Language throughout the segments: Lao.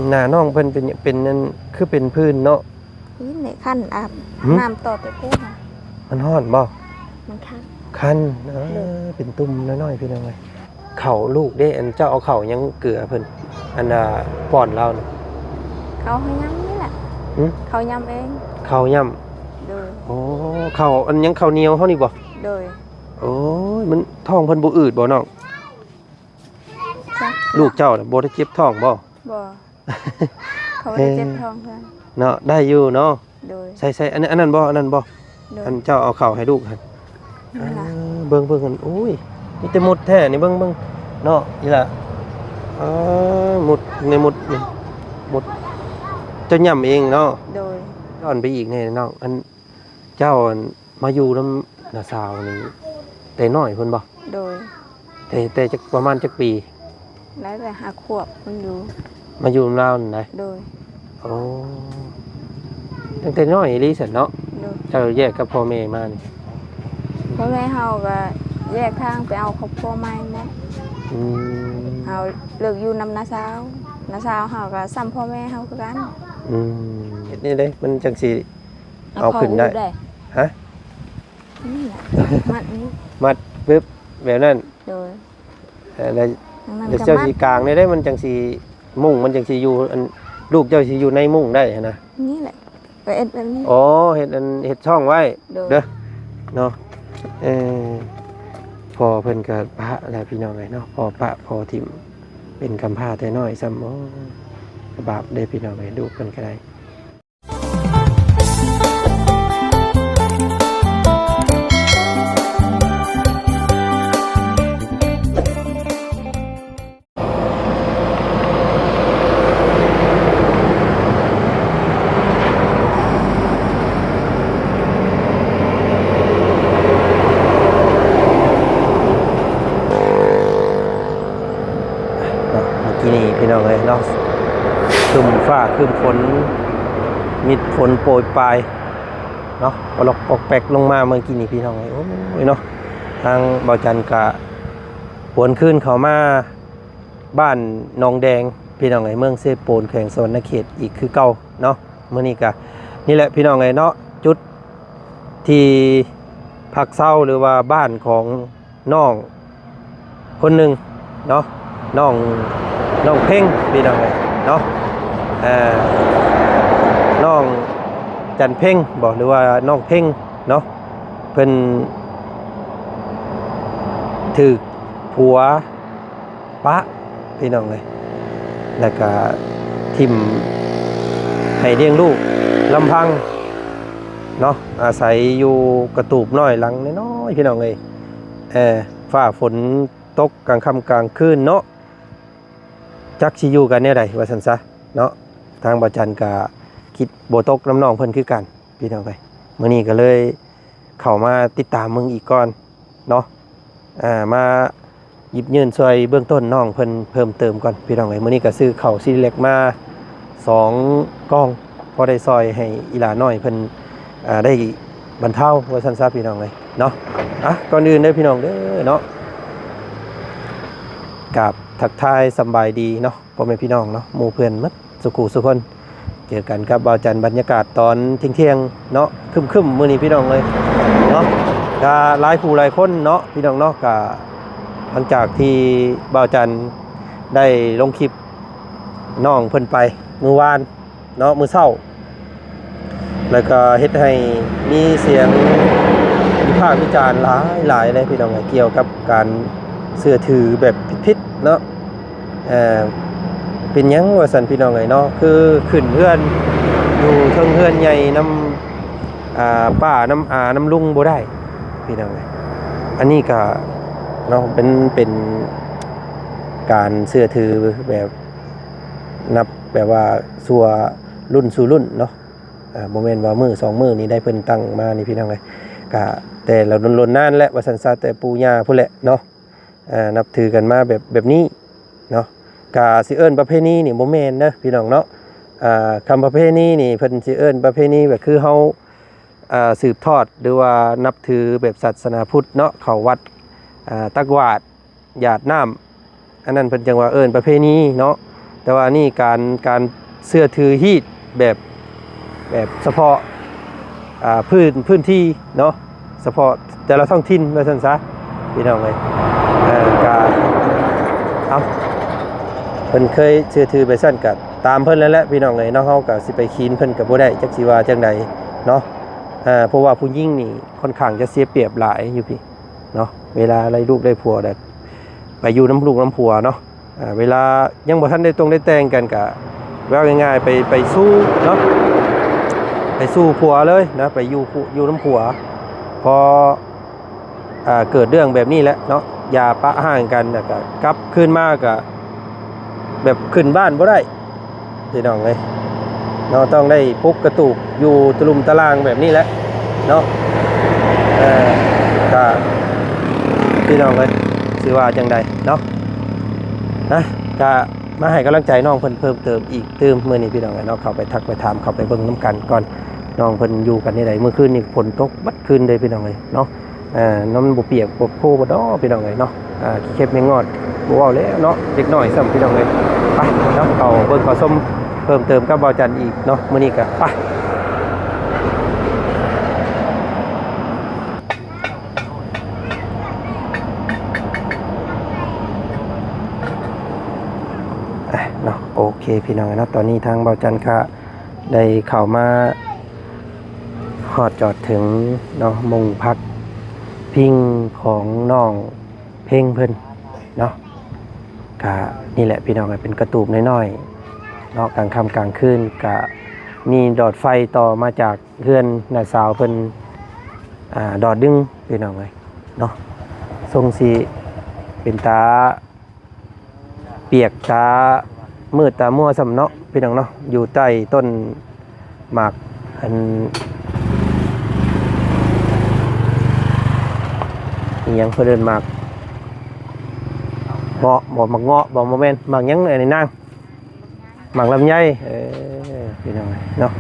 ໜ້ານ້ອງເພິ່ນເປັນ ເປັນອັນ ຄືເປັນຜື່ນເນາະ? ນີ້ແຫຼະ ຄັນ ອາບ ຫື? ນ້ຳຕໍ່ແຕ່ພຸ້ນນະ. ມັນຮ້ອນບໍ່? ມັນຄັນ. ຄັນ ເອີ ໂດຍ ເປັນຕຸ່ມນ້ອຍໆ ພີ່ນ້ອງເອີຍ. ເຂົ້າລູກເດ້ ອັນເຈົ້າເອົາເຂົ້າຫຍັງເກືອເພິ່ນ ອັນ ອ່າ ປ້ອນລາວນະ? ເຂົ້າເຮົາຫຍ້ຳນີ້ແຫຼະ. ຫື? ເຂົ້າຫຍ້ຳເອງ. ເຂົ້າຫຍ້ຳ. ໂດຍ. ໂອ້ ເຂົ້າ ອັນຫຍັງ ເຂົ້າໜຽວເຮົານີ້ບໍ່? ໂດຍ. ໂອ້ຍ ມັນ ທ້ອງເພິ່ນບໍ່ອືດບໍ່ນ້ອງ? ຈັກ. ລູກເຈົ້ານະບໍ່ໄດ້ເຈັບທ້ອງບໍ່? ບໍ່. ເຂົາບໍ່ໄດ້ເຈັບທ້ອງເພິ່ນເນາະ. ໄດ້ຢູ່ເນາະ. ໂດຍ. ໃສ່ໆ ອັນ ອັນນັ້ນບໍ່? ອັນນັ້ນບໍ່? ໂດຍ. ອັນເຈົ້າເອົາເຂົ້າໃຫ້ລູກຫັ້ນ. ນີ້ລະ. ເອີ ເບິ່ງໆ ອັນ ໂອ້ຍ ມີແຕ່ມົດແທ້ນີ້ ເບິ່ງໆ ເນາະ ອີ່ຫຼ້າ. ເອີ ມົດ ໃນມົດນີ້ ມົດ ເຈົ້າຫຍ້ຳເອງເນາະ. ໂດຍ. ຍ້ອນໄປອີກແດ່ນ້ອງ ອັນ ເຈົ້າ ອັນ ມາຢູ່ນຳນ້າສາວນີ້ແຕ່ນ້ອຍພຸ້ນບໍ່? ໂດຍ. ແຕ່ ແຕ່ຈັກ ປະມານຈັກປີ? ໄດ້ແຕ່ຫ້າຂວບພຸ້ນຢູ່. ມາຢູ່ນຳລາວຫັ້ນໃດ? ໂດຍ. ໂອ້ ຕັ້ງແຕ່ນ້ອຍອີ່ຫຼີຊັ້ນເນາະ? ໂດຍ. ເຈົ້າແຍກກັບພໍ່ແມ່ມານີ້? ພໍ່ແມ່ເຮົາກໍແຍກທາງໄປເອົາຄອບຄົວໃໝ່ໝົດ. ອືມ. ເຮົາເລີກຢູ່ນຳນ້າສາວ ນ້າສາວເຮົາກໍສ່ຳພໍ່ແມ່ເຮົາຄືກັນ. ອືມ. ເຮັດແນວໃດມັນຈັ່ງຊິ ເອົາຂຶ້ນໄດ້. ຮະ? ນີ້ແຫຼະ ມັດນີ້ ມັດປຶບ ແບບນັ້ນ. ໂດຍ. ເອີ ແລ້ວ ແລ້ວເຈົ້າຊິກາງແນວໃດ ມັນຈັ່ງຊິ ມຸ້ງມັນຈັ່ງຊິຢູ່ ອັນ ລູກເຈົ້າຊິຢູ່ໃນມຸ້ງໄດ້ຫັ້ນນະ? ນີ້ແຫຼະ ກໍເຮັດແບບນີ້. ອໍ ເຮັດອັນ ເຮັດຊ່ອງໄວ້. ໂດຍ. ເດີ ເນາະ. ເອີ ພໍ່ເພິ່ນກໍປະແລ້ວ ພີ່ນ້ອງເອີຍເນາະ ພໍ່ປະພໍ່ຖິ້ມ ເປັນກຳພ້າແຕ່ນ້ອຍຊ້ຳ. ໂອ້ ບາບເດ້ ພີ່ນ້ອງເອີຍ ລູກເພິ່ນກໍໄດ້. ເນາະ ເມື່ອກີ້ນີ້ພີ່ນ້ອງເອີຍເນາະ ຄຶ້ມຟ້າຄຶ້ມຝົນ ມີຝົນໂປຍປາຍເນາະ ປະລັອກປອກແປກລົງມາເມື່ອກີ້ນີ້ພີ່ນ້ອງເອີຍ. ໂອ້ຍເນາະ ທາງບ່າວຈັນກະຫວນຄືນເຂົ້າມາບ້ານໜອງແດງ ພີ່ນ້ອງເອີຍ ເມືອງເຊໂປນ ແຂວງສະຫວັນນະເຂດອີກຄືເກົ່າເນາະ. ມື້ນີ້ກະນີ້ແຫຼະພີ່ນ້ອງເອີຍເນາະ ຈຸດທີ່ພັກເຊົາ ຫຼືວ່າບ້ານຂອງ ນ້ອງຄົນໜຶ່ງເນາະ ນ້ອງ ນ້ອງເພັງ ພີ່ນ້ອງເອີຍເນາະ ເອີ ນ້ອງຈັນເພັງບໍ ຫຼືວ່ານ້ອງເພັງເນາະ ເພິ່ນຖືກຜົວປະ ພີ່ນ້ອງເອີຍ ແລ້ວກະຖິ້ມໃຫ້ລ້ຽງລູກລຳພັງເນາະ ອາໄສຢູ່ກະຕູບນ້ອຍຫຼັງນ້ອຍໆ ພີ່ນ້ອງເອີຍ ເອີ ຟ້າຝົນຕົກກາງຄ່ຳກາງຄືນເນາະ ຈັກຊິຢູ່ກັນແນວໃດວ່າຊັ້ນຊະເນາະ. ທາງບ່າວຈັນກະຄິດບໍ່ຕົກນຳນ້ອງເພິ່ນຄືກັນ ພີ່ນ້ອງເອີຍ ມື້ນີ້ກໍເລີຍເຂົ້າມາຕິດຕາມເບິ່ງອີກກ່ອນເນາະ ອ່າ ມາ ຢິບຍື່ນຊ່ວຍເບື້ອງຕົ້ນນ້ອງເພິ່ນເພີ່ມເຕີມກ່ອນ ພີ່ນ້ອງເອີຍ. ມື້ນີ້ກໍຊື້ເຂົ້າຊີເລັກມາສອງກ່ອງ ພໍໄດ້ຊ່ອຍໃຫ້ອີ່ຫຼ້ານ້ອຍເພິ່ນ ອ່າ ໄດ້ບັນເທົາວ່າຊັ້ນຊະ ພີ່ນ້ອງເອີຍເນາະ. ອ່ະ ກ່ອນອື່ນເດີພີ່ນ້ອງເດີເນາະ ກາບທັກທາຍສຳບາຍດີເນາະ ພໍ່ແມ່ພີ່ນ້ອງເນາະ ໝູ່ເພື່ອນໝົດ ສູ່ຄູ່ສູ່ຄົນ ເຈີກັນກັບບ່າວຈັນ ບັນຍາກາດຕອນທ່ຽງໆເນາະ ຄຶ້ມໆ ມື້ນີ້ພີ່ນ້ອງເອີຍເນາະ. ກະຫຼາຍຜູ້ຫຼາຍຄົນເນາະ ພີ່ນ້ອງເນາະ ກະຫຼັງຈາກທີ່ບ່າວຈັນໄດ້ລົງຄລິບນ້ອງເພິ່ນໄປມື້ວານເນາະ ມື້ເຊົ້າ ແລ້ວກໍເຮັດໃຫ້ມີສຽງວິພາກວິຈານຫຼາຍໆເລີຍ ພີ່ນ້ອງເອີຍ ກ່ຽວກັບການເຊື່ອຖືແບບຜິດໆເນາະ. ເອີ ເປັນຫຍັງວ່າຊັ້ນ ພີ່ນ້ອງເອີຍເນາະ ຄືຂຶ້ນເຮືອນຢູ່ເທິງເຮືອນໃຫຍ່ນຳ ອ່າ ປ້ານຳອານຳລຸງບໍ່ໄດ້ ພີ່ນ້ອງເອີຍ. ອັນນີ້ກະເນາະ ເປັນ ເປັນການເຊື່ອຖືແບບ ນັບແບບວ່າຊົ່ວລຸ້ນສູ່ລຸ້ນເນາະ ອ່າ ບໍ່ແມ່ນວ່າມື້ສອງມື້ນີ້ໄດ້ເພິ່ນຕັ້ງມານີ້ ພີ່ນ້ອງເອີຍ. ກະແຕ່ລະດົນໆນານແຫຼະວ່າຊັ້ນຊະ ແຕ່ປູ່ຍ່າພຸ້ນແຫຼະເນາະ ອ່າ ນັບຖືກັນມາແບບ ແບບນີ້ເນາະ. ກະຊິເອີ້ນປະເພນີນີ້ບໍ່ແມ່ນເດີພີ່ນ້ອງເນາະ ອ່າ ຄຳປະເພນີນີ້ເພິ່ນຊິເອີ້ນປະເພນີແບບຄືເຮົາ ອ່າ ສືບທອດ ຫຼືວ່ານັບຖືແບບສາສະໜາພຸດເນາະ ເຂົ້າວັດ ອ່າ ຕັກບາດ ຢາດນ້ຳ ອັນນັ້ນເພິ່ນຈັ່ງວ່າເອີ້ນປະເພນີເນາະ. ແ ແຕ່ວ່ານີ້ການ ການເຊື່ອຖືຮີດແບບ ແບບສະເພາະ ອ່າ ພື້ນ ພື້ນທີ່ເນາະ ສະເພາະແຕ່ລະທ້ອງຖິ່ນວ່າຊັ້ນຊະ ພີ່ນ້ອງເອີຍ. ເອີ ກະ ເອົາ ເພິ່ນເຄີຍເຊື່ອຖືແບບຊັ້ນກະຕາມເພິ່ນແລ້ວແຫຼະ ພີ່ນ້ອງເອີຍເນາະ. ເຮົາກະຊິໄປຂີນເພິ່ນກະບໍ່ໄດ້ ຈັກຊິວ່າຈັ່ງໃດເນາະ. ເອີ ເພາະວ່າຜູ້ຍິງນີ້ຄ່ອນຂ້າງຈະເສຍປຽບຫຼາຍຢູ່ພີ້ເນາະ ເວລາໄດ້ລູກໄດ້ຜົວແລ້ວ ໄປຢູ່ນຳລູກນຳຜົວເນາະ. ອ່າ ເວລາຍັງບໍ່ທັນໄດ້ຕົງໄດ້ແຕ່ງກັນກະ ເວົ້າງ່າຍໆ ໄປ ໄປສູ່ເນາະ ໄປສູ່ຜົວເລີຍນະ ໄປຢູ່ຜູ້ ຢູ່ນຳຜົວ. ພໍ ອ່າ ເກີດເລື່ອງແບບນີ້ແຫຼະເນາະ ຢ່າປະຮ້າງກັນ ແລ້ວກະກັບຄືນມາກະ ແບບຂຶ້ນບ້ານບໍ່ໄດ້ ພີ່ນ້ອງເອີຍເນາະ. ຕ້ອງໄດ້ປຸກກະຕູບຢູ່ຕະລຸ່ມຕະລ່າງແບບນີ້ແຫຼະເນາະ. ເອີ ກະ ພີ່ນ້ອງເອີຍ ຊິວ່າຈັ່ງໃດເນາະ ນະ ກະມາໃຫ້ກຳລັງໃຈນ້ອງເພິ່ນເພີ່ມເຕີມອີກຕື່ມ ມື້ນີ້ ພີ່ນ້ອງເອີຍເນາະ. ເຂົ້າໄປທັກໄປຖາມ ເຂົ້າໄປເບິ່ງນຳກັນກ່ອນ ນ້ອງເພິ່ນຢູ່ກັນແນວໃດ. ມື້ຄືນນີ້ຝົນຕົກເບິດຄືນເລີຍ ພີ່ນ້ອງເອີຍເນາະ. ເອີ ມັນບໍ່ປຽກບໍ່ໂພບໍ່ດອກ ພີ່ນ້ອງເອີຍເນາະ. ອ່າ ຂີ້ເຂັບແມງງອດບໍ່ເວົ້າແລ້ວເນາະ ເດັກນ້ອຍຊ້ຳ ພີ່ນ້ອງເອີຍ. ໄປເນາະ ເຂົ້າເບິ່ງເຂົ້າຊົມເພີ່ມເຕີມກັບບ່າວຈັນອີກເນາະ ມື້ນີ້ກະໄປ. ອ່ະເນາະ ໂອເຄ ພີ່ນ້ອງເນາະ ຕອນນີ້ທາງບ່າວຈັນກະໄດ້ເຂົ້າມາຮອດຈອດເຖິງເນາະ ມຸງພັກພິງຂອງນ້ອງເພັງເພິ່ນເນາະ. ກະນີ້ແຫຼະ ພີ່ນ້ອງເອີຍ ເປັນກະຕູບນ້ອຍໆເນາະ ກາງຄ່ຳກາງຄືນກະມີຫຼອດໄຟຕໍ່ມາຈາກເຮືອນນ້າສາວເພິ່ນ ອ່າ ຫຼອດໜຶ່ງ ພີ່ນ້ອງເອີຍເນາະ. ຊົງຊິເປັນຕາ ປຽກຕາມືດຕາມົວຊ້ຳເນາະ ພີ່ນ້ອງເນາະ. ຢູ່ໃຕ້ຕົ້ນໝາກ ອັນ ອີ່ຫຍັງເພິ່ນເອີ້ນ ໝາກເງາະບໍ່ ໝາກເງາະບໍ່ ບໍ່ແມ່ນ ໝາກຫຍັງອັນນີ້ນາງ ໝາກລຳໄຍ. ເອີ ພີ່ນ້ອງເນາະ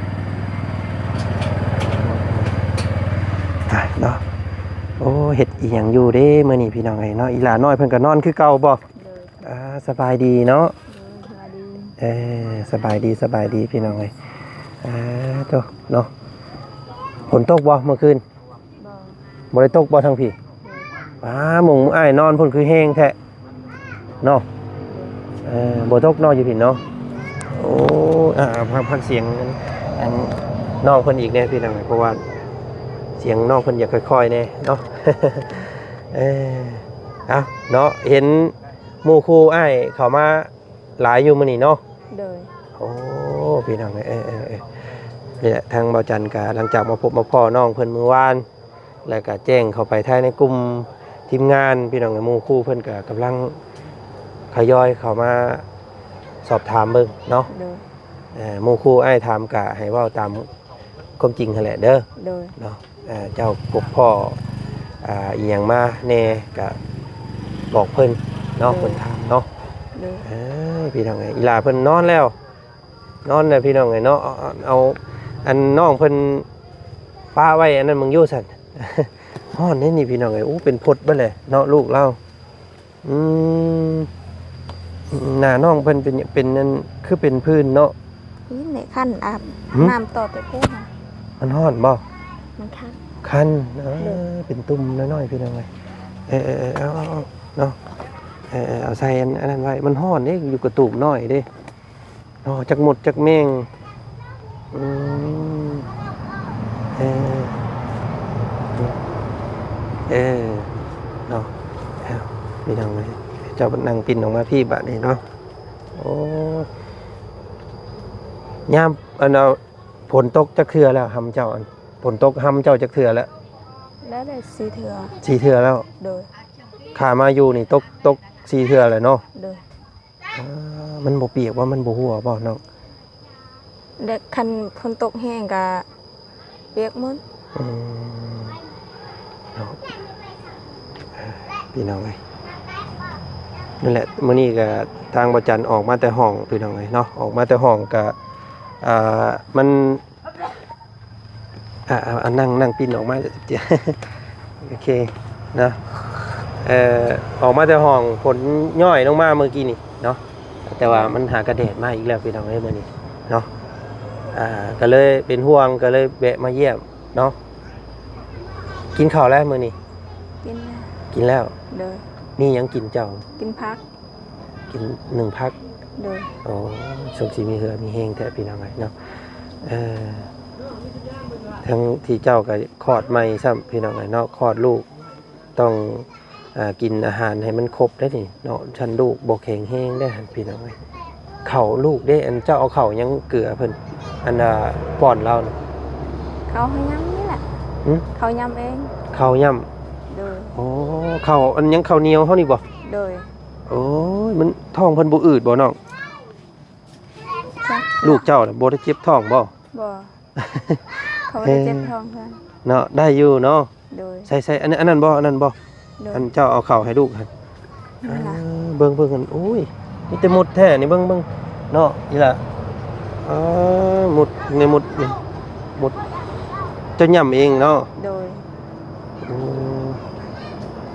ອ່ະເນາະ. ໂອ້ ເຮັດອີ່ຫຍັງຢູ່ເດ້ມື້ນີ້ ພີ່ນ້ອງເອີຍເນາະ. ອີ່ຫຼ້ານ້ອຍເພິ່ນກໍນອນຄືເກົ່າບໍ່? ໂດຍ ອ່າ ສະບາຍດີເນາະ. ໂດຍ ສະບາຍດີ. ເອີ ສະບາຍດີ ສະບາຍດີ ພີ່ນ້ອງເອີຍ. ອ່າ ໂຕເນາະ ຝົນຕົກບໍ່ມື້ຄືນ? ບໍ່ ບໍ່ໄດ້ຕົກບໍ່ທາງພີ້? ໂດຍ ປ້າ ມຸງອ້າຍນອນພຸ້ນຄືແຮງແທ້ເນາະ. ເອີ ບໍ່ຕົກເນາະ ຢູ່ພີ້ເນາະ. ໂອ້ ອ່າ ພັກ ພັກສຽງອັນ ອັນ ນ້ອງເພິ່ນອີກແດ່ ພີ່ນ້ອງ ເພາະວ່າສຽງນ້ອງເພິ່ນຢາກຄ່ອຍໆແດ່ເນາະ. ເອີ ເອົາເນາະ ເຫັນ ໝູ່ຄູ່ອ້າຍເຂົ້າມາຫຼາຍຢູ່ມື້ນີ້ເນາະ. ໂດຍ ໂອ້ ພີ່ນ້ອງເອີຍ ເອີ ເອີ ເອີ ນີ້ແຫຼະ ທາງບ່າວຈັນກະຫຼັງຈາກມາພົບມາພໍ້ນ້ອງເພິ່ນມື້ວານ ແລ້ວກະແຈ້ງເຂົ້າໄປພາຍໃນກຸ່ມທີມງານ ພີ່ນ້ອງເອີຍ ໝູ່ຄູ່ເພິ່ນກະກຳລັງທະຍອຍເຂົ້າມາສອບຖາມເບິ່ງເນາະ. ໂດຍ ເອີ ໝູ່ຄູ່ອ້າຍຖາມກະໃຫ້ເວົ້າຕາມ ຄວາມຈິງຫັ້ນແຫຼະເດີ. ໂດຍ ເນາະ ເອີ ເຈົ້າພົບພໍ້ ອ່າ ອີ່ຫຍັງມາແດ່ກະບອກເພິ່ນເນາະ. ໂດຍ ເພິ່ນຖາມເນາະ. ໂດຍ ເອີ ພີ່ນ້ອງເອີຍ ອີ່ຫຼ້າເພິ່ນນອນແລ້ວ ນອນແລ້ວ ພີ່ນ້ອງເອີຍເນາະ. ເອົາ ເອົາ ເອົາອັນນ້ອງເພິ່ນປະໄວ້ອັນນັ້ນເບິ່ງຢູ່ຊັ້ນ. ຮ້ອນເດ້ນີ້ ພີ່ນ້ອງເອີຍ ໂອ້ ເປັນພົດເບິດແຫຼະເນາະ ລູກລາວ. ອືມ ໜ້ານ້ອງເພິ່ນເປັນ ເປັນອັນ ຄືເປັນຜື່ນເນາະ. ນີ້ແຫຼະຄັນ ອາບ ຫືມ ນ້ຳຕໍ່ແຕ່ພຸ້ນນະ. ມັນຮ້ອນບໍ່? ມັນຄັນ ຄັນ. ເອີ ໂດຍ ເປັນຕຸ່ມນ້ອຍໆ ພີ່ນ້ອງເອີຍ. ເອີ ເອີ ເອີ ເອົາ ເອົາ ເອົາເນາະ. ເອີ ເອີ ເອົາໃສ່ອັນ ອັນນັ້ນໄວ້ ມັນຮ້ອນເດ້ ຢູ່ກະຕູບນ້ອຍເດ້. ເນາະ ຈັກມົດຈັກແມງ. ອືມ ເອີ ເອີ ເນາະ ເອົາ ພີ່ນ້ອງເອີຍ ເຈົ້ານັ່ງປິ່ນອອກມາພີ້ບາດນີ້ເນາະ. ໂອ້ ຍາມອັນ ເອົາ ຝົນຕົກຈັກເທື່ອແລ້ວ ຫຳເຈົ້າ ອັນ ຝົນຕົກຫຳເຈົ້າຈັກເທື່ອແລ້ວ? ໄດ້ ໄດ້ສີ່ເທື່ອ ສີ່ເທື່ອແລ້ວ. ໂດຍ ຂ້າມາຢູ່ນີ້ຕົກ ຕົກສີ່ເທື່ອແລ້ວເນາະ. ໂດຍ ອ່າ ມັນບໍ່ປຽກບໍ່ ມັນບໍ່ຮົ່ວບໍ່ນ້ອງ? ແລະ ຄັນຝົນຕົກແຮງກະປຽກໝົດ. ອືມ ເນາະ ພີ່ນ້ອງເອີຍ ນັ້ນແຫຼະ ມື້ນີ້ກະທາງບ່າວຈັນອອກມາແຕ່ຫ້ອງ ພີ່ນ້ອງເອີຍເນາະ ອອກມາແຕ່ຫ້ອງກະ ອ່າ ມັນ ອ່າ ເອົາ ເອົາ ນັ່ງ ນັ່ງປິ່ນອອກມາ ໂອເຄເນາະ. ເອີ ອອກມາແຕ່ຫ້ອງ ຝົນຍ້ອຍລົງມາເມື່ອກີ້ນີ້ເນາະ. ແຕ່ວ່າມັນຫາກະແດດມາອີກແລ້ວພີ່ນ້ອງເອີຍ ມື້ນີ້ເນາະ. ອ່າ ກໍເລີຍເປັນຫ່ວງ ກໍເລີຍແວະມາຢ້ຽມເນາະ. ກິນເຂົ້າແລ້ວມື້ນີ້? ກິນແລ້ວ. ກິນແລ້ວ? ໂດຍ. ມີຫຍັງກິນເຈົ້າ? ກິນຜັກ. ກິນໜຶ້ງຜັກ. ໂດຍ. ໂອ້ ສົມຊິມີເຫື່ອມີແຮງແທ້ພີ່ນ້ອງເອີຍເນາະ. ເອີ ທັງທີ່ເຈົ້າກໍຄອດໃໝ່ຊ້ຳພີ່ນ້ອງເອີຍເນາະ ຄອດລູກ ຕ້ອງ ອ່າ ກິນອາຫານໃຫ້ມັນຄົບໄດ໋ນີ້ເນາະ ຊັ້ນລູກບໍ່ແຂງແຮງໄດ໋ຫັ້ນພີ່ນ້ອງເອີຍ. ເຂົ້າລູກເດ້ ອັນເຈົ້າເອົາເຂົ້າຫຍັງເກືອເພິ່ນ ອັນ ອ່າ ປ້ອນລາວນະ? ເຂົ້າເຮົາຫຍ້ຳນີ້ແຫຼະ. ຫຶ? ເຂົ້າຫຍ້ຳເອງ. ເຂົ້າຫຍ້ຳ? ໂດຍ. ໂອ້ ເຂົ້າ ອັນຫຍັງ ເຂົ້າໜຽວເຮົານີ້ບໍ່? ໂດຍ. ໂອ້ຍ ມັນ ທ້ອງເພິ່ນບໍ່ອືດບໍ່ນ້ອງ? ຈັກ. ລູກເຈົ້ານະບໍ່ໄດ້ເຈັບທ້ອງບໍ່? ບໍ່. ເຂົາບໍ່ໄດ້ເຈັບທ້ອງເພິ່ນເນາະ. ໄດ້ຢູ່ເນາະ. ໂດຍ. ໃສ່ໆ ອັນ ອັນນັ້ນບໍ່ ອັນນັ້ນບໍ່? ໂດຍ. ອັນເຈົ້າເອົາເຂົ້າໃຫ້ລູກຫັ້ນ. ນີ້ລະ. ເອີ ເບິ່ງໆ ອັນ ໂອ້ຍ ມີແຕ່ມົດແທ້ນີ້ ເບິ່ງໆ ເນາະ ອີ່ຫຼ້າ. ເອີ ມົດ ໃນມົດນີ້ ມົດ ເຈົ້າຫຍ້ຳເອງເນາະ? ໂດຍ. ໂອ້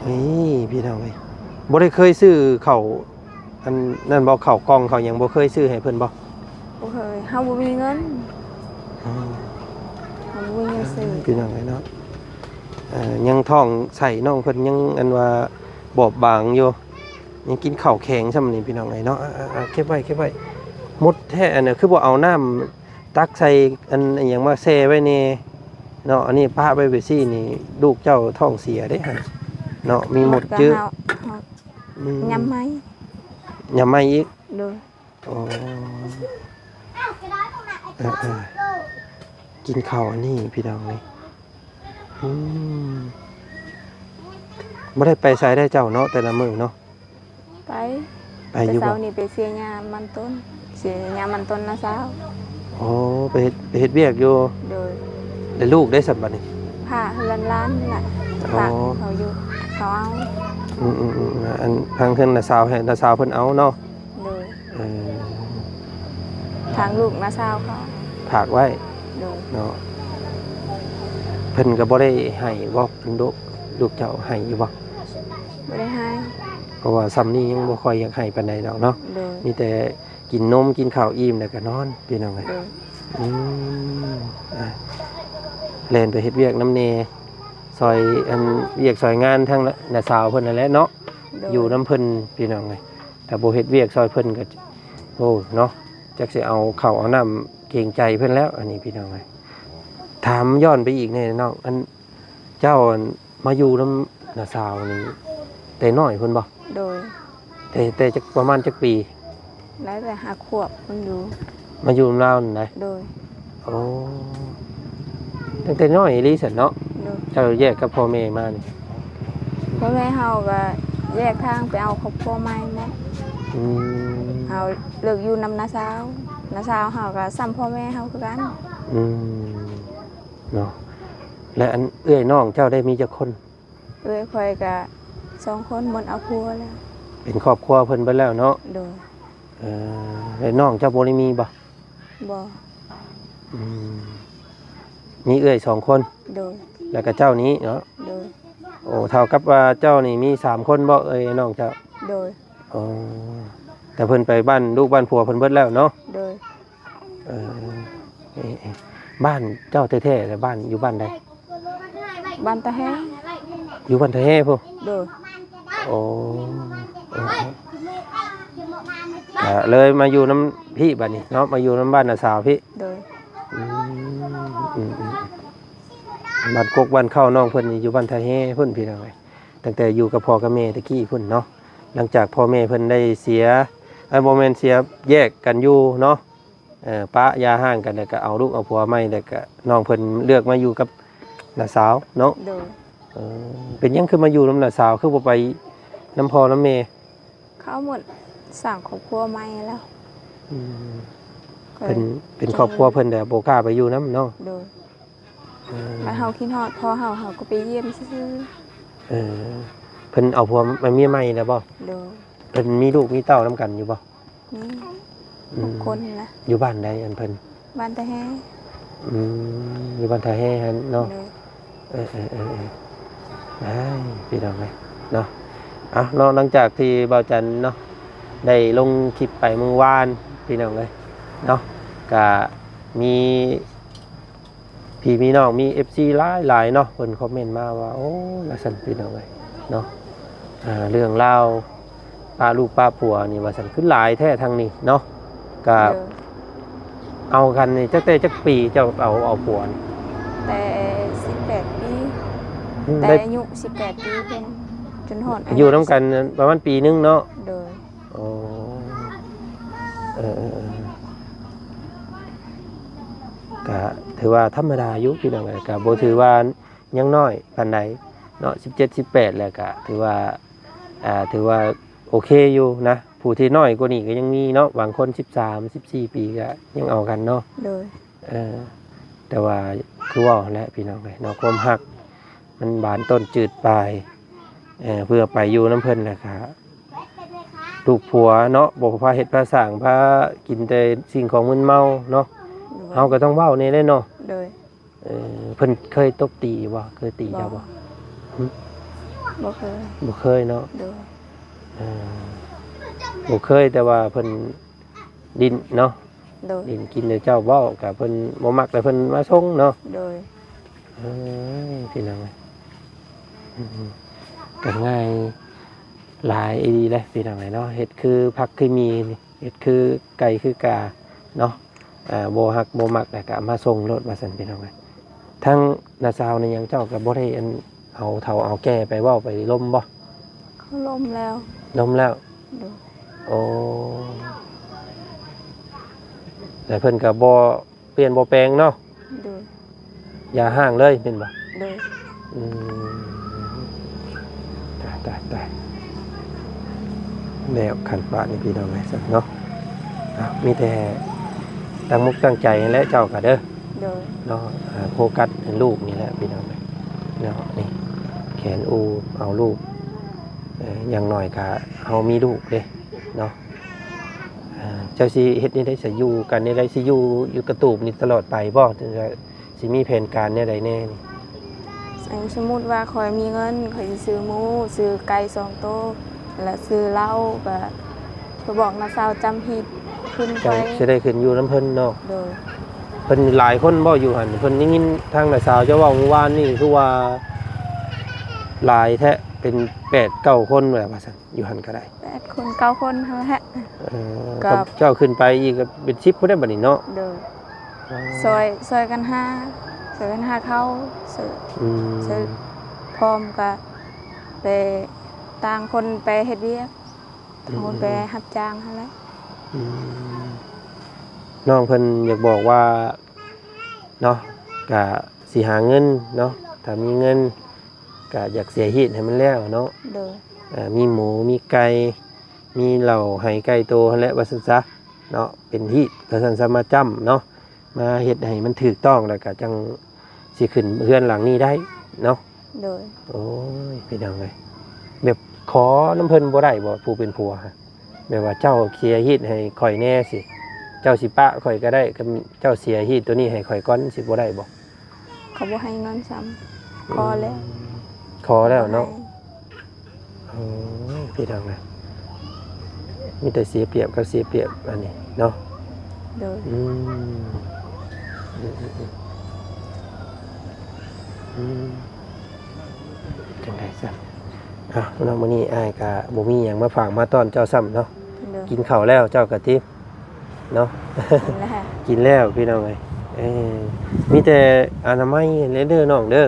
ນີ້ພີ່ນ້ອງເອີຍ ບໍ່ໄດ້ເຄີຍຊື້ເຂົ້າ ອັນນັ້ນບໍ່ ເຂົ້າກ່ອງເຂົ້າຫຍັງ ບໍ່ເຄີຍຊື້ໃຫ້ເພິ່ນບໍ່? ບໍ່ເຄີຍ ເຮົາບໍ່ມີເງິນ. ອືມ ເຮົາບໍ່ມີເງິນຊື້. ພີ່ນ້ອງເອີຍເນາະ ເອີ ຍັງທ້ອງໄສ້ນ້ອງເພິ່ນຍັງ ອັນວ່າບອບບາງຢູ່ ຍັງກິນເຂົ້າແຂງຊ້ຳນີ້ພີ່ນ້ອງເອີຍເນາະ. ອ່າໆ ເກັບໄວ້ ເກັບໄວ້. ມົດແທ້ ອັນນັ້ນຄືບໍ່ເອົານ້ຳຕັກໃສ່ ອັນ ອີ່ຫຍັງມາແຊ່ໄວ້ແດ່ເນາະ. ອັນນີ້ປະໄວ້ແບບຊີ້ນີ້ ລູກເຈົ້າທ້ອງເສຍເດ້ຫັ້ນເນາະ ມີມົດເຈີ. ອືມ ຍຳໃໝ່ ຍຳໃໝ່ອີກ. ໂດຍ. ໂອ້ ເອີໆ ກິນເຂົ້າອັນນີ້ພີ່ນ້ອງເອີຍ. ອືມ ບໍ່ໄດ້ໄປໃສໄດ໋ເຈົ້າເນາະ ແຕ່ລະມື້ເນາະ? ໄປ ໄປຢູ່ບໍ່? ແຕ່ເຊົ້ານີ້ໄປເສຍຫຍ້າມັນຕົ້ນ ເສຍຫຍ້າມັນຕົ້ນນາສາວ. ໂອ້ ໄປເຮັດ ໄປເຮັດວຽກຢູ່. ໂດຍ. ແລ້ວລູກໄດ້ຊັ້ນບັດນີ້? ພາເຮືອນຫຼານນີ້ລະ. ອໍ. ພາເຂົາຢູ່ ເຂົາເອົາ. ອືມໆໆ ອັນທາງເຮືອນນ້າສາວໃຫ້ນ້າສາວເພິ່ນເອົາເນາະ. ໂດຍ. ເອີ ທາງລູກນ້າສາວເຂົາຝາກໄວ້. ໂດຍ. ເນາະ ເພິ່ນກໍບໍ່ໄດ້ໃຫ້ບໍ່? ເພິ່ນດຸ ລູກເຈົ້າໃຫ້ຢູ່ບໍ່? ບໍ່ໄດ້ໃຫ້ ເພາະວ່າຊ່ຳນີ້ຍັງບໍ່ຄ່ອຍຢາກໃຫ້ປານໃດດອກເນາະ. ໂດຍ. ມີແຕ່ກິນນົມ ກິນເຂົ້າອີ່ມແລ້ວກໍນອນ ພີ່ນ້ອງເອີຍ. ໂດຍ. ອືມ ອ່າ ແລ່ນໄປເຮັດວຽກນຳແດ່ ຊ່ອຍ ອັນ ວຽກຊ່ອຍງານທາງນ້າສາວເພິ່ນນັ້ນແຫຼະເນາະ. ໂດຍ. ຢູ່ນຳເພິ່ນ ພີ່ນ້ອງເອີຍ ຖ້າບໍ່ເຮັດວຽກຊ່ອຍເພິ່ນກໍ ໂອ້ ເນາະ ຈັກຊິເອົາເຂົ້າເອົານ້ຳ ເກງໃຈເພິ່ນແລ້ວ. ອັນນີ້ ພີ່ນ້ອງເອີຍ ຖາມຍ້ອນໄປອີກແດ່ນ້ອງ ອັນ ເຈົ້າ ອັນ ມາຢູ່ນຳນ້າສາວນີ້ແຕ່ນ້ອຍພຸ້ນບໍ່? ໂດຍ. ແຕ່ ແຕ່ຈັກ ປະມານຈັກປີ? ໄດ້ແຕ່ຫ້າຂວບພຸ້ນຢູ່ ມາຢູ່ນຳລາວນັ້ນໃດ? ໂດຍ. ໂອ້ ຕັ້ງແຕ່ນ້ອຍອີ່ຫຼີຊັ້ນເນາະ. ໂດຍ. ເຈົ້າແຍກກັບພໍ່ແມ່ມານີ້? ພໍ່ແມ່ເຮົາກໍແຍກທາງໄປເອົາຄອບຄົວໃໝ່ໝົດ. ອືມ. ເຮົາເລີກຢູ່ນຳນ້າສາວ ນ້າສາວເຮົາກໍຊ່ຳພໍ່ແມ່ເຮົາຄືກັນ. ອືມ ເນາະ. ແລະ ອັນເອື້ອຍນ້ອງເຈົ້າໄດ້ມີຈັກຄົນ? ເອື້ອຍຂ້ອຍກະສອງຄົນ ໝົດເອົາຜົວແລ້ວ. ເປັນຄອບຄົວເພິ່ນເບິດແລ້ວເນາະ? ໂດຍ. ເອີ ແລະ ນ້ອງເຈົ້າບໍ່ໄດ້ມີບໍ່? ບໍ່. ອືມ ມີເອື້ອຍສອງຄົນ? ໂດຍ. ແລ້ວກະເຈົ້ານີ້ເນາະ? ໂດຍ. ໂອ້ ເທົ່າກັບວ່າເຈົ້ານີ້ມີສາມຄົນບໍ່ ເອື້ອຍນ້ອງເຈົ້າ? ໂດຍ. ອໍ ແຕ່ເພິ່ນໄປບ້ານລູກບ້ານຜົວເພິ່ນເບິດແລ້ວເນາະ? ໂດຍ. ເອີ ເອີ ເອີ ບ້ານເຈົ້າແທ້ໆລະ ບ້ານຢູ່ບ້ານໃດ? ບ້ານຕາແຮ. ຢູ່ບ້ານຕາແຮພຸ້ນ? ໂດຍ. ໂອ້ ເອີ ເອີ ກໍເລີຍມາຢູ່ນຳພີ້ບັດນີ້ເນາະ ມາຢູ່ນຳບ້ານນ້າສາວພີ້. ໂດຍ. ອືມ ອືມ ອືມ ບ້ານກົກບ້ານເຄົ້ານ້ອງເພິ່ນນີ້ຢູ່ບ້ານຕາແຮພຸ້ນ ພີ່ນ້ອງເອີຍ. ຕັ້ງແຕ່ຢູ່ກັບພໍ່ກັບແມ່ແຕ່ກີ້ພຸ້ນເນາະ ຫຼັງຈາກພໍ່ແມ່ເພິ່ນໄດ້ເສຍ ເອີ ບໍ່ແມ່ນເສຍ ແຍກກັນຢູ່ເນາະ. ເອີ ປະຢ່າຮ້າງກັນ ແລ້ວກໍເອົາລູກເອົາຜົວໃໝ່ ແລ້ວກໍນ້ອງເພິ່ນເລືອກມາຢູ່ກັບນ້າສາວເນາະ. ໂດຍ. ເອີ ເປັນຫຍັງຄືມາຢູ່ນຳນ້າສາວ ຄືບໍ່ໄປນຳພໍ່ນຳແມ່? ເຂົາໝົດສ້າງຄອບຄົວໃໝ່ແລ້ວ. ອືມ ເພິ່ນເປັນຄອບຄົວເພິ່ນແລ້ວບໍ່ກ້າໄປຢູ່ນຳເນາະ. ໂດຍ. ເອີ ແລ້ວເຮົາຄິດຮອດພໍ່ເຮົາ ເຮົາກໍໄປຢ້ຽມຊື່ໆ. ເອີ ເພິ່ນເອົາຜົວ ເອົາເມຍໃໝ່ແລ້ວບໍ່? ໂດຍ. ເພິ່ນມີລູກມີເຕົ້ານຳກັນຢູ່ບໍ່? ມີ ອືມ ຫົກຄົນນະ. ຢູ່ບ້ານໃດອັນເພິ່ນ? ບ້ານຕາແຮ. ອືມ ຢູ່ບ້ານຕາແຮຫັ້ນເນາະ. ໂດຍ. ເອີໆໆໆ ອ້າຍ ພີ່ນ້ອງເອີຍເນາະ. ເອົາເນາະ ຫຼັງຈາກທີ່ບ່າວຈັນເນາະ ໄດ້ລົງຄລິບໄປມື້ວານພີ່ນ້ອງເອີຍເນາະ ກະມີພີ່ມີນ້ອງ ມີເອັຟຊີຫຼາຍໆເນາະ ເພິ່ນຄອມເມັນມາວ່າ ໂອ້ ວ່າຊັ້ນພີ່ນ້ອງເອີຍເນາະ ອ່າ ເລື່ອງລາວປະລູກປະຜົວນີ້ວ່າຊັ້ນ ຄືຫຼາຍແທ້ທາງນີ້ເນາະ ກະ ໂດຍ ເອົາກັນນີ້ຕັ້ງແຕ່ຈັກປີເຈົ້າເອົາ ເອົາຜົວນີ້? ແຕ່ສິບແປດປີ ອືມ ແຕ່ ໄດ້ ອາຍຸສິບແປດປີເພິ່ນ ຈົນຮອດອາຍຸ ຢູ່ນຳກັນປະມານປີໜຶ່ງເນາະ ໂດຍ ອໍ ເອີໆ ກະຖືວ່າທຳມະດາຢູ່ພີ່ນ້ອງເອີຍ ກະບໍ່ຖືວ່າຍັງນ້ອຍປານໃດເນາະ ສິບເຈັດ ສິບແປດ ແລ້ວກະຖືວ່າ ອ່າ ຖືວ່າໂອເຄຢູ່ນະ ຜູ້ທີ່ນ້ອຍກວ່ານີ້ກໍຍັງມີເນາະ ບາງຄົນສິບສາມ ສິບສີ່ປີກໍຍັງເອົາກັນເນາະ ໂດຍ ເອີ ແຕ່ວ່າຄືເວົ້າຫັ້ນແຫຼະພີ່ນ້ອງເອີຍເນາະ ຄວາມຮັກມັນບານຕົ້ນຈືດປາຍ ເອີ ເພື່ອໄປຢູ່ນຳເພິ່ນແລ້ວກະ ລູກຜົວເນາະ ບໍ່ພາເຮັດພາສ້າງ ພາກິນແຕ່ສິ່ງຂອງມຶນເມົາເນາະ ໂດຍ ເຮົາກໍຕ້ອງເວົ້າແດ່ເນາະ ໂດຍ ເອີ ເພິ່ນເຄີຍຕົບຕີຢູ່ບໍ່? ເຄີຍຕີເຈົ້າບໍ່? ບໍ່ ຫຶ? ບໍ່ເຄີຍ ບໍ່ເຄີຍເນາະ ໂດຍ ເອີ ບໍ່ເຄີຍ ແຕ່ວ່າເພິ່ນຫຼິ້ນເນາະ ໂດຍ ຫຼິ້ນກິນແຕ່ເຈົ້າເວົ້າ ກະເພິ່ນບໍ່ມັກ ແລ້ວເພິ່ນມາສົ່ງເນາະ ໂດຍ ເອີຍ ພີ່ນ້ອງເອີຍ ອືມ ກໍງ່າຍຫຼາຍອີ່ຫຼີເດ້ພີ່ນ້ອງເອີຍເນາະ ເຮັດຄືຜັກຄືໝີ່ ເຮັດຄືໄກ່ຄືກາເນາະ ອ່າ ບໍ່ຮັກບໍ່ມັກແລ້ວກໍເອົາມາສົ່ງໂລດວ່າຊັ້ນພີ່ນ້ອງເອີຍ ທາງນ້າສາວນີ້ຫຍັງເຈົ້າກໍບໍ່ໄດ້ອັນ ເອົາເຖົ້າເອົາແກ່ໄປເວົ້າໄປລົມບໍ່? ເຂົາລົມແລ້ວ ລົມແລ້ວ ໂດຍ ໂອ້ ແລ້ວເພິ່ນກໍບໍ່ປ່ຽນບໍ່ແປງເນາະ ໂດຍ ຢ່າຮ້າງເລີຍແມ່ນບໍ່? ໂດຍ ອືມ ຕາຍໆໆ ແລ້ວຄັນປານນີ້ພີ່ນ້ອງເອີຍເນາະ ເອົາ ມີແຕ່ຕັ້ງມຸກຕັ້ງໃຈຫັ້ນແຫຼະເຈົ້າກໍເດີ ໂດຍ ເນາະ ອ່າ ໂຟກັສໃຫ້ລູກນີ້ແຫຼະພີ່ນ້ອງເອີຍເນາະ ນີ້ແຂນອູເອົາລູກ ເອີ ຢ່າງໜ້ອຍກໍເຮົາມີລູກເດ້ເນາະ ອ່າ ເຈົ້າຊິເຮັດແນວໃດ ຊິຢູ່ກັນແນວໃດ ຊິຢູ່ ຢູ່ກະຕູບນີ້ຕະຫຼອດໄປບໍ່ ຫຼືວ່າຊິມີແຜນການແນວໃດແດ່ນີ້? ສົມມຸດວ່າຂ້ອຍມີເງິນ ຂ້ອຍຊິຊື້ໝູ ຊື້ໄກ່ສອງໂຕ ແລະ ຊື້ເຫຼົ້າ ກະໄປບອກນ້າສາວຈຳຮີດຂຶ້ນໄປ ເຈົ້າຊິໄດ້ຂຶ້ນຢູ່ນຳເພິ່ນເນາະ ໂດຍ ເພິ່ນຫຼາຍຄົນບໍ່ຢູ່ຫັ້ນ? ເພິ່ນໄດ້ຍິນທາງນ້າສາວເຈົ້າເວົ້າມື້ວານນີ້ ຄືວ່າຫຼາຍແທ້ ເປັນແປດເກົ້າຄົນແລ້ວວ່າຊັ້ນ ຢູ່ຫັ້ນກໍໄດ້ ແປດຄົນເກົ້າຄົນຫັ້ນແຫຼະ ເອີ ກັບ ກັບເຈົ້າຂຶ້ນໄປອີກກໍເປັນສິບພຸ້ນແຫຼະບັດນີ້ເນາະ ໂດຍ ອໍ ຊ່ອຍ ຊ່ອຍກັນຫາ ຊ່ອຍກັນຫາເຂົ້າ ຊ່ອຍ ອືມ ຊ່ອຍ ພ້ອມກະໄປ ຕ່າງຄົນໄປເຮັດວຽກ ອືມ ຄົນໄປຮັບຈ້າງຫັ້ນແຫຼະ ອືມ ນ້ອງເພິ່ນຢາກບອກວ່າເນາະ ກະຊິຫາເງິນເນາະ ຖ້າມີເງິນ ກະຢາກເສຍຮີດໃຫ້ມັນແລ້ວເນາະ ໂດຍ ເອີ ມີໝູ ມີໄກ່ ມີເຫຼົ້າໄຮ່ໄກ່ໂຕຫັ້ນແຫຼະ ວ່າຊັ້ນຊະເນາະ ເປັນຮີດວ່າຊັ້ນຊະ ມາຈ້ຳເນາະ ມາເຮັດໃຫ້ມັນຖືກຕ້ອງ ແລ້ວກະຈັ່ງຊິຂຶ້ນເຮືອນຫຼັງນີ້ໄດ້ເນາະ ໂດຍ ໂອ້ຍ ພີ່ນ້ອງເອີຍ ແບບຂໍນຳເພິ່ນບໍ່ໄດ້ບໍ່ ຜູ້ເປັນຜົວ ແບບວ່າເຈົ້າເສຍຮີດໃຫ້ຂ້ອຍແດ່ຊີ້ ເຈົ້າຊິປະຂ້ອຍກໍໄດ້ ຄັນເຈົ້າເສຍຮີດໂຕນີ້ໃຫ້ຂ້ອຍກ່ອນ ຊິບໍ່ໄດ້ບໍ່? ເຂົາບໍ່ໃຫ້ເງິນຊ້ຳ ຂໍແລ້ວ ອືມ ຂໍແລ້ວເນາະ ບໍ່ໃຫ້ ໂອ້ຍ ພີ່ນ້ອງເອີຍ ມີແຕ່ເສຍປຽບກັບເສຍປຽບອັນນີ້ເນາະ ໂດຍ ອືມ ອືມ ອືມ ອືມ ຈັ່ງໃດຊັ້ນ ເອົ້າ ເນາະ ມື້ນີ້ອ້າຍກະບໍ່ມີຫຍັງມາຝາກມາຕ້ອນເຈົ້າຊ້ຳເນາະ ໂດຍ ກິນເຂົ້າແລ້ວເຈົ້າກະຕິ ເນາະ ກິນແລ້ວ ກິນແລ້ວພີ່ນ້ອງເອີຍ ເອີ ມີແຕ່ອະນາໄມແດ່ເດີນ້ອງເດີ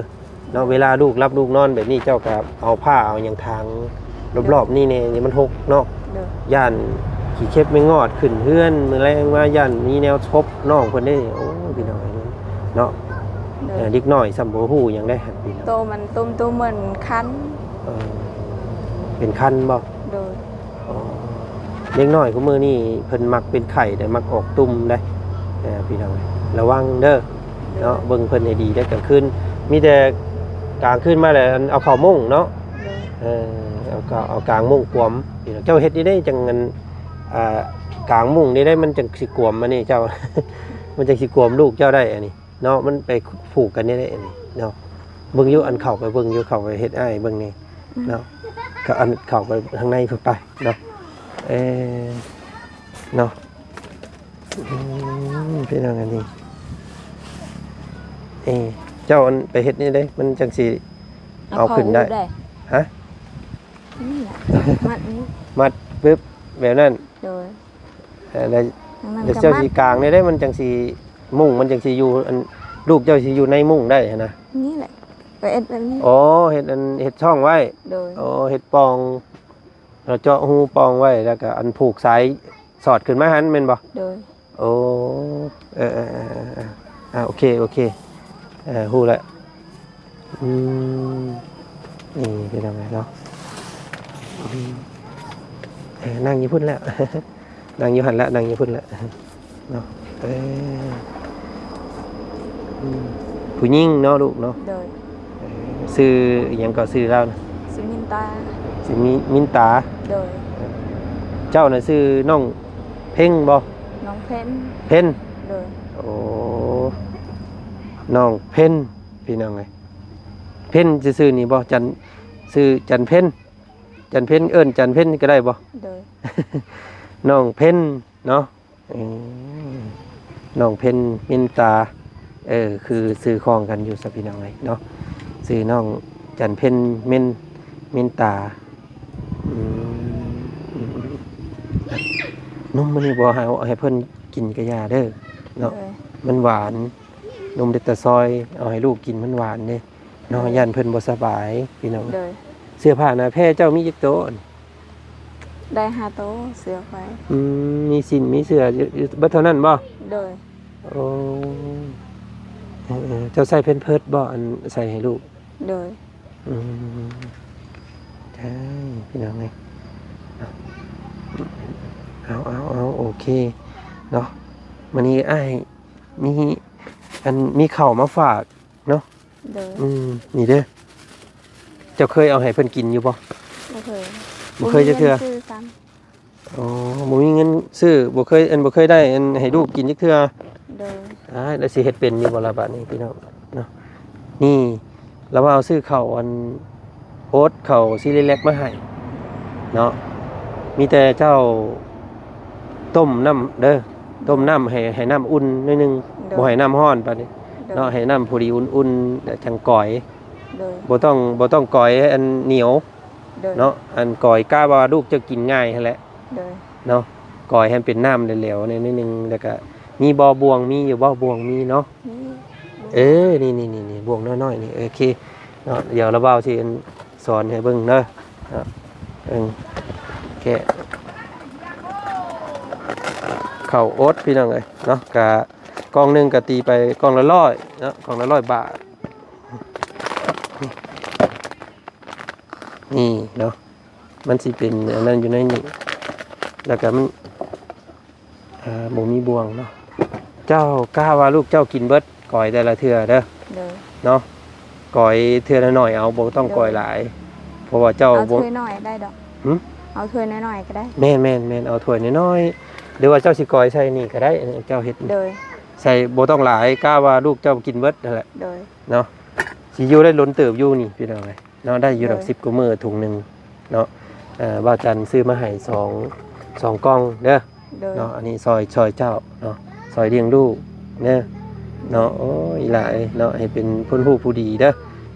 ເນາະ ເວລາລູກຫຼັບລູກນອນແບບນີ້ ເຈົ້າກໍເອົາຜ້າເອົາຫຍັງຖາງລອບໆນີ້ແດ່ ໂດຍ ນີ້ມັນຫົກເນາະ ໂດຍ ຢ້ານຂີ້ເຂັບແມງງອດຂຶ້ນເຮືອນ ມື້ແລງມາຢ້ານມີແນວສົບນ້ອງເພິ່ນເດ້ ໂອ້ຍ ພີ່ນ້ອງເອີຍເນາະ ໂດຍ ເອີ ເດັກນ້ອຍຊ້ຳບໍ່ຮູ້ຫຍັງເດ້ພີ່ນ້ອງ ໂຕມັນຕຸ້ມໆ ເໝືອນຄັນ ເອີ ເປັນຄັນບໍ່? ໂດຍ ອໍ ເດັກນ້ອຍຄຸມື້ນີ້ເພິ່ນມັກເປັນໄຂ້ເດ້ ມັກອອກຕຸ່ມເດ້ ເອີ ພີ່ນ້ອງ ລະວັງເດີເນາະ ເບິ່ງເພິ່ນໃຫ້ດີເດີ ກາງຄືນ ມີແຕ່ກາງຄືນມາແລ້ວ ເອົາເຂົ້າມຸ້ງເນາະ ໂດຍ ເອີ ເອົາກາງມຸ້ງກວມ ເຈົ້າເຮັດນີ້ໄດ້ຈັ່ງ ອັນ ອ່າ ກາງມຸ້ງນີ້ໄດ້ ມັນຈັ່ງຊິກວມ ອັນນີ້ເຈົ້າ ມັນຈັ່ງຊິກວມລູກເຈົ້າໄດ້ ອັນນີ້ ເນາະ ມັນໄປຜູກກັນແນວໃດອັນນີ້ເນາະ ເບິ່ງຢູ່ ອັນເຂົ້າໄປເບິ່ງຢູ່ ເຂົ້າໄປເຮັດອ້າຍເບິ່ງແດ່ເນາະ ກໍອັນເຂົ້າໄປທາງໃນພຸ້ນໄປເນາະ ເອີ ເນາະ ອືມ ພີ່ນ້ອງອັນນີ້ ເອີ ເຈົ້າອັນໄປເຮັດນີ້ເດ້ ມັນຈັ່ງຊິເອົາຂຶ້ນໄດ້ ຮະ ນີ້ແຫຼະ ມັດນີ້ ມັດປຶບ ແບບນັ້ນ ໂດຍ ເອີ ແລ້ວ ແລ້ວເຈົ້າຊິກາງໄດ້ເດ້ ມັນຈັ່ງຊິ ມຸ້ງມັນຈັ່ງຊິຢູ່ ອັນ ລູກເຈົ້າຊິຢູ່ໃນມຸ້ງໄດ້ຫັ້ນນະ ນີ້ແຫຼະ ກໍເຮັດແບບນີ້ ອໍ ເຮັດອັນ ເຮັດຊ່ອງໄວ້ ໂດຍ ອໍ ເຮັດປ່ອງ ເຮົາເຈາະຮູປ່ອງໄວ້ ແລ້ວກໍອັນຜູກສາຍສອດຂຶ້ນມາຫັ້ນແມ່ນບໍ່? ໂດຍ ໂອ້ ເອີໆ ອ່າ ໂອເຄ ໂອເຄ ເອີ ຮູ້ແລ້ວ ອືມ ນີ້ພີ່ນ້ອງເອີຍເນາະ ອືມ ເອີ ນັ່ງຢູ່ພຸ້ນແຫຼະ ນັ່ງຢູ່ຫັ້ນແຫຼະ ນັ່ງຢູ່ພຸ້ນແຫຼະ ເນາະ ເອີ ອືມ ຜູ້ຍິງເນາະລູກເນາະ ໂດຍ ເອີ ຊື່ອີ່ຫຍັງກໍຊື່ລາວນະ? ຊື່ມິນຕາ ຊື່ມິ ມິນຕາ ໂດຍ ເອີ ເຈົ້ານະຊື່ນ້ອງເພັງບໍ່? ນ້ອງເພັນ ເພັນ ໂດຍ ໂອ້ ນ້ອງເພັນ ພີ່ນ້ອງເອີຍ ເພັນຊື່ໆນີ້ບໍ່? ຈັນ ຊື່ຈັນເພັນ ຈັນເພັນ ເອີ້ນຈັນເພັນກໍໄດ້ບໍ່? ໂດຍ ນ້ອງເພັນເນາະ ເອີ ນ້ອງເພັນ ມິນຕາ ເອີ ຄືຊື່ຄອງກັນຢູ່ຊະ ພີ່ນ້ອງເອີຍເນາະ ຊື່ນ້ອງຈັນເພັນ ມິນ ມິນຕາ ອືມ ນົມມື້ນີ້ບໍ່ໃຫ້ ໃຫ້ເພິ່ນກິນກະຢ່າເດີເນາະ ໂດຍ ມັນຫວານ ນົມເດັດຕາຊອຍ ເອົາໃຫ້ລູກກິນ ມັນຫວານເດ້ ເນາະ ໂດຍ ຢ້ານເພິ່ນບໍ່ສະບາຍ ພີ່ນ້ອງ ໂດຍ ເສື້ອຜ້າໜ້າແພເຈົ້າມີຈັກໂຕ? ໄດ້ຫ້າໂຕ ເສື້ອຂ້ອຍ ອືມ ມີສິ້ນມີເສື້ອຢູ່ ຢູ່ເບິດເທົ່ານັ້ນບໍ່? ໂດຍ ໂອ້ ເອີໆ ເຈົ້າໃສ່ແພມເພີດບໍ່? ອັນໃສ່ໃຫ້ລູກ ໂດຍ ອືມ ໃຊ່ ພີ່ນ້ອງເອີຍ ເອົາ ເອົາ ເອົາ ໂອເຄເນາະ ມື້ນີ້ອ້າຍມີ ອັນ ມີເຂົ້າມາຝາກ ເນາະ ໂດຍ ອືມ ນີ້ເດີ ເຈົ້າເຄີຍເອົາໃຫ້ເພິ່ນກິນຢູ່ບໍ່? ບໍ່ເຄີຍ ບໍ່ເຄີຍຈັກເທື່ອ ບໍ່ມີເງິນຊື້ຊ້ຳ ອໍ ບໍ່ມີເງິນຊື້ ບໍ່ເຄີຍ ອັນ ບໍ່ເຄີຍໄດ້ ອັນ ໃຫ້ລູກກິນຈັກເທື່ອ ໂດຍ ອ້າຍ ແລ້ວຊິເຮັດເປັນຢູ່ບໍ່ລະບາດນີ້ ພີ່ນ້ອງເນາະ ນີ້ ລາວວ່າເອົາຊື້ເຂົ້າ ອັນ ໂອດ ເຂົ້າຊີຣີແລັກມາໃຫ້ເນາະ ມີແຕ່ເຈົ້າ ຕົ້ມນ້ຳເດີ ໂດຍ ຕົ້ມນ້ຳໃຫ້ ໃຫ້ນ້ຳອຸ່ນໜ້ອຍໜຶ່ງ ໂດຍ ບໍ່ໃຫ້ນ້ຳຮ້ອນປານນີ້ ໂດຍ ເນາະ ໃຫ້ນ້ຳພໍດີອຸ່ນໆ ແລ້ວຈັ່ງກອຍ ໂດຍ ບໍ່ຕ້ອງ ບໍ່ຕ້ອງກອຍໃຫ້ອັນໜຽວ ໂດຍ ເນາະ ອັນກອຍກະວ່າລູກຈະກິນງ່າຍຫັ້ນແຫຼະ ໂດຍ ເນາະ ກອຍໃຫ້ມັນເປັນນ້ຳແຫຼວໆ ໜ້ອຍໜຶ່ງ ແລ້ວກະມີບໍ່ ບ່ວງ ມີຢູ່ບໍ່? ບ່ວງມີເນາະ ມີ ເອີ ນີ້ໆໆ ບ່ວງນ້ອຍໆນີ້ ໂອເຄເນາະ ດຽວລາວບ່າວຊິອັນ ສອນໃຫ້ເບິ່ງເດີ ເນາະ ເບິ່ງ ແກະ ເຂົ້າໂອດ ພີ່ນ້ອງເອີຍເນາະ ກະກ່ອງໜຶ່ງກະຕີໄປກ່ອງລະຮ້ອຍເນາະ ກ່ອງລະຮ້ອຍບາດ ນີ້ເນາະ ມັນຊິເປັນອັນນັ້ນຢູ່ໃນນີ້ ແລ້ວກະມັນ ອ່າ ບໍ່ມີບ່ວງເນາະ ເຈົ້າກະວ່າລູກເຈົ້າກິນເບິດ ກອຍແຕ່ລະເທື່ອເດີ ໂດຍ ເນາະ ກອຍເທື່ອໜ້ອຍໆເອົາ ບໍ່ຕ້ອງ ໂດຍ ກອຍຫຼາຍ ເພາະວ່າເຈົ້າ ເອົາ ບໍ່ ຖ້ວຍນ້ອຍໄດ້ດອກ ຫື? ເອົາຖ້ວຍນ້ອຍໆກໍໄດ້ ແມ່ນໆໆ ເອົາຖ້ວຍນ້ອຍໆ ຫຼືວ່າເຈົ້າຊິກອຍໃສ່ນີ້ກໍໄດ້ ເຈົ້າເຮັດ ໂດຍ ໃສ່ບໍ່ຕ້ອງຫຼາຍ ກະວ່າລູກເຈົ້າກິນເບິດຫັ້ນແຫຼະ ໂດຍ ເນາະ ຊິຢູ່ໄດ້ດົນເຕີບຢູ່ນີ້ ພີ່ນ້ອງເອີຍ ເນາະ ໄດ້ຢູ່ດອກ ໂດຍ ສິບກວ່າມື້ ຖົງໜຶ່ງເນາະ ເອີ ບ່າວຈັນຊື້ມາໃຫ້ສອງ ສອງກ່ອງເດີ ໂດຍ ເນາະ ອັນນີ້ຊ່ອຍ ຊ່ອຍເຈົ້າເນາະ ຊ່ອຍລ້ຽງລູກເດີ ເນາະ ໂອ້ຍ ອີ່ຫຼ້າເອີຍເນາະ ໃຫ້ເປັນຄົນຮູ້ຜູ້ດີເດີ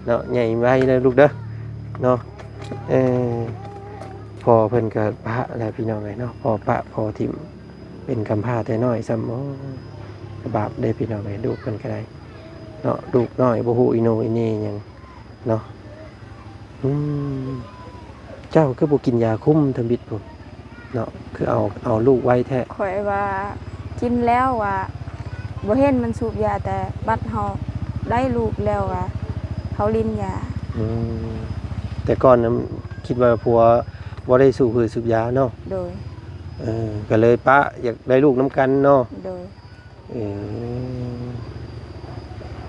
ເນາະ ໃຫຍ່ໄວເດີລູກເດີ ເນາະ ເອີ ພໍ່ເພິ່ນກໍປະແລ້ວ ພີ່ນ້ອງເອີຍເນາະ ພໍ່ປະພໍ່ຖິ້ມ ເປັນກຳພ້າແຕ່ນ້ອຍຊ້ຳ ໂອ້ຍ ກະບາບເດ້ ພີ່ນ້ອງເອີຍ ລູກເພິ່ນກໍໄດ້ ເນາະ ລູກນ້ອຍບໍ່ຮູ້ອີໂໜອີເໜຫຍັງ ເນາະ ອືມ ເຈົ້າຄືບໍ່ກິນຢາຄຸມທຳອິດພຸ້ນເນາະ ຄືເອົາ ເອົາລູກໄວແທ້? ຂ້ອຍວ່າກິນແລ້ວວ່າ ບໍ່ເຫັນມັນສູບຢາ ແຕ່ບັດເຮົາໄດ້ລູກແລ້ວວ່າ ເຮົາຫຼິ້ນຢາ ອືມ ແຕ່ກ່ອນນະຄິດວ່າຜົວບໍ່ໄດ້ສູບຫືສູບຢາເນາະ ໂດຍ ເອີ ກໍເລີຍປະ ຢາກໄດ້ລູກນຳກັນເນາະ ໂດຍ ເອີ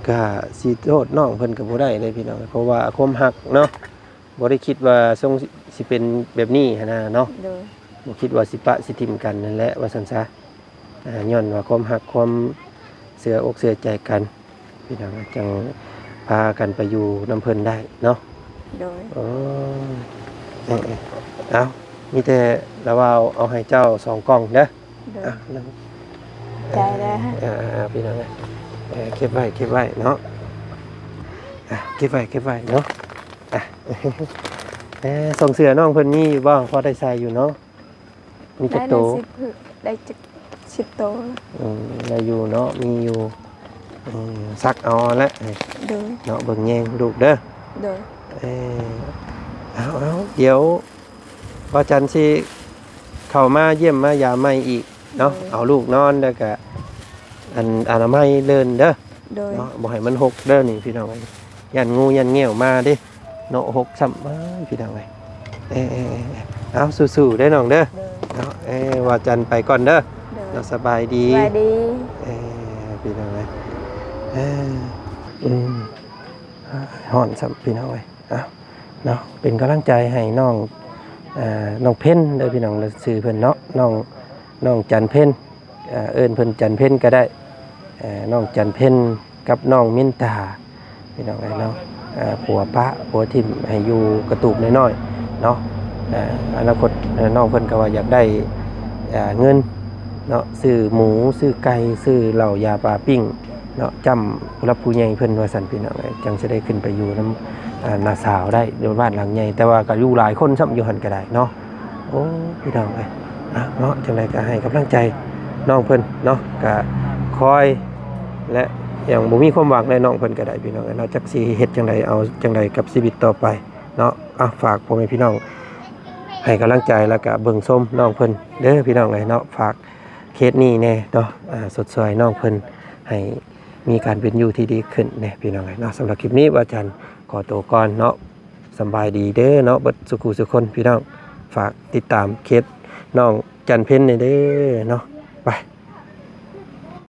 ກະຊິໂທດນ້ອງເພິ່ນກໍບໍ່ໄດ້ເດ້ພີ່ນ້ອງ ເພາະວ່າຄວາມຮັກເນາະ ບໍ່ໄດ້ຄິດວ່າຊົງຊິ ຊິເປັນແບບນີ້ຫັ້ນນະເນາະ ໂດຍ ບໍ່ຄິດວ່າຊິປະຊິຖິ້ມກັນຫັ້ນແຫຼະ ວ່າຊັ້ນຊະ ອາ ຍ້ອນວ່າຄວາມຮັກ ຄວາມເຊື່ອອົກເຊື່ອໃຈກັນ ພີ່ນ້ອງ ຈັ່ງພາກັນໄປຢູ່ນຳເພິ່ນໄດ້ເນາະ ໂດຍ ໂອ້ ເອີ ເອີ ເອົາ ມີແຕ່ລາວວ່າເອົາໃຫ້ເຈົ້າສອງກ່ອງເດີ. ໂດຍ ອ່ະ ໃຈເດີ. ອ່າໆໆ ພີ່ນ້ອງເອີຍ ເກັບໄວ້ ເກັບໄວ້ເນາະ ອ່ະ ເກັບໄວ້ ເກັບໄວ້ເນາະ. ອ່ະ ເອີ ສົ່ງເສື້ອນ້ອງເພິ່ນມີຢູ່ບໍ່? ພໍໄດ້ໃສ່ຢູ່ເນາະ? ມີຈັກໂຕ? ໄດ້ສິບ ໄດ້ຈັກສິບໂຕ. ອືມ ໄດ້ຢູ່ເນາະ ມີຢູ່. ອືມ ຊັກເອົາແຫຼະ. ໂດຍ ເນາະ ເບິ່ງແຍງລູກເດີ. ໂດຍ ເອີ ເອົາໆ ດຽວວ່າຈັນຊິເຂົ້າມາຢ້ຽມມາຢາມໃໝ່ອີກເນາະ. ໂດຍ ເອົາລູກນອນ ແລ້ວກະ ອັນ ອະນາໄມເລີນເດີ. ໂດຍ ເນາະ ບໍ່ໃຫ້ມັນຫົກເດີນີ້ພີ່ນ້ອງເອີຍ ຢ້ານງູຢ້ານແງວມາເດ້ເນາະ ຫົກຊ້ຳ. ເອີຍ ພີ່ນ້ອງເອີຍ ເອີໆໆ ເອົາ ສູ້ໆເດີນ້ອງເດີ. ໂດຍ ເນາະ ເອີ ວ່າຈັນໄປກ່ອນເດີ. ໂດຍ ເນາະ ສະບາຍດີ ສະບາຍດີ. ເອີ ພີ່ນ້ອງເອີຍ ເອີ ອືມ ຮ້ອນຊ້ຳພີ່ນ້ອງເອີຍ. ເອົາ ເນາະ ເປັນກຳລັງໃຈໃຫ້ນ້ອງ ເອີ ນ້ອງເພັນເດີພີ່ນ້ອງ ຊື່ເພິ່ນເນາະ ນ້ອງ ນ້ອງຈັນເພັນ ເອີ ເອີ້ນເພິ່ນຈັນເພັນກໍໄດ້. ເອີ ນ້ອງຈັນເພັນກັບນ້ອງມິນຕາ ພີ່ນ້ອງເອີຍເນາະ ເອີ ຜົວປະຜົວຖິ້ມໃຫ້ຢູ່ກະຕູບນ້ອຍໆເນາະ. ເອີ ອະນາຄົດ ເອີ ນ້ອງເພິ່ນກໍວ່າຢາກໄດ້ ເອີ ເງິນເນາະ ຊື້ໝູ ຊື້ໄກ່ ຊື້ເຫຼົ້າຢາປາປີ້ງເນາະ ຈ້ຳຜູ້ຫຼັກຜູ້ໃຫຍ່ເພິ່ນວ່າຊັ້ນ ພີ່ນ້ອງເອີຍ ຈັ່ງຊິໄດ້ຂຶ້ນໄປຢູ່ນຳ ອາ ນ້າສາວໄດ້ ຢູ່ບ້ານຫຼັງໃຫຍ່ ແຕ່ວ່າກໍຢູ່ຫຼາຍຄົນຊ້ຳ ຢູ່ຫັ້ນກໍໄດ້ເນາະ. ໂອ້ ພີ່ນ້ອງເອີຍ ອ່ະ ເນາະ ຈັ່ງໃດກໍໃຫ້ກຳລັງໃຈນ້ອງເພິ່ນເນາະ ກໍຄອຍ ແລະ ຍັງບໍ່ມີຄວາມຫວັງໃນນ້ອງເພິ່ນກໍໄດ້ ພີ່ນ້ອງເອີຍເນາະ ຈັກຊິເຮັດຈັ່ງໃດ ເອົາຈັ່ງໃດກັບຊີວິດຕໍ່ໄປເນາະ. ອ່ະ ຝາກພໍ່ແມ່ພີ່ນ້ອງໃຫ້ກຳລັງໃຈ ແລ້ວກໍເບິ່ງຊົມນ້ອງເພິ່ນເດີ ພີ່ນ້ອງເອີຍເນາະ ຝາກເຄສນີ້ແດ່ເນາະ ອ່າ ຊົດຊ່ອຍນ້ອງເພິ່ນໃຫ້ມີການເປັນຢູ່ທີ່ດີຂຶ້ນແດ່ ພີ່ນ້ອງເອີຍເນາະ. ສຳລັບຄລິບນີ້ວ່າຈັນຂໍໂຕກ່ອນເນາະ ສຳບາຍດີເດີເນາະ ເບິດສູ່ຄູ່ສູ່ຄົນ ພີ່ນ້ອງ ຝາກຕິດຕາມເຄສນ້ອງຈັນເພັນແດ່ເດີເນາະ. ໄປ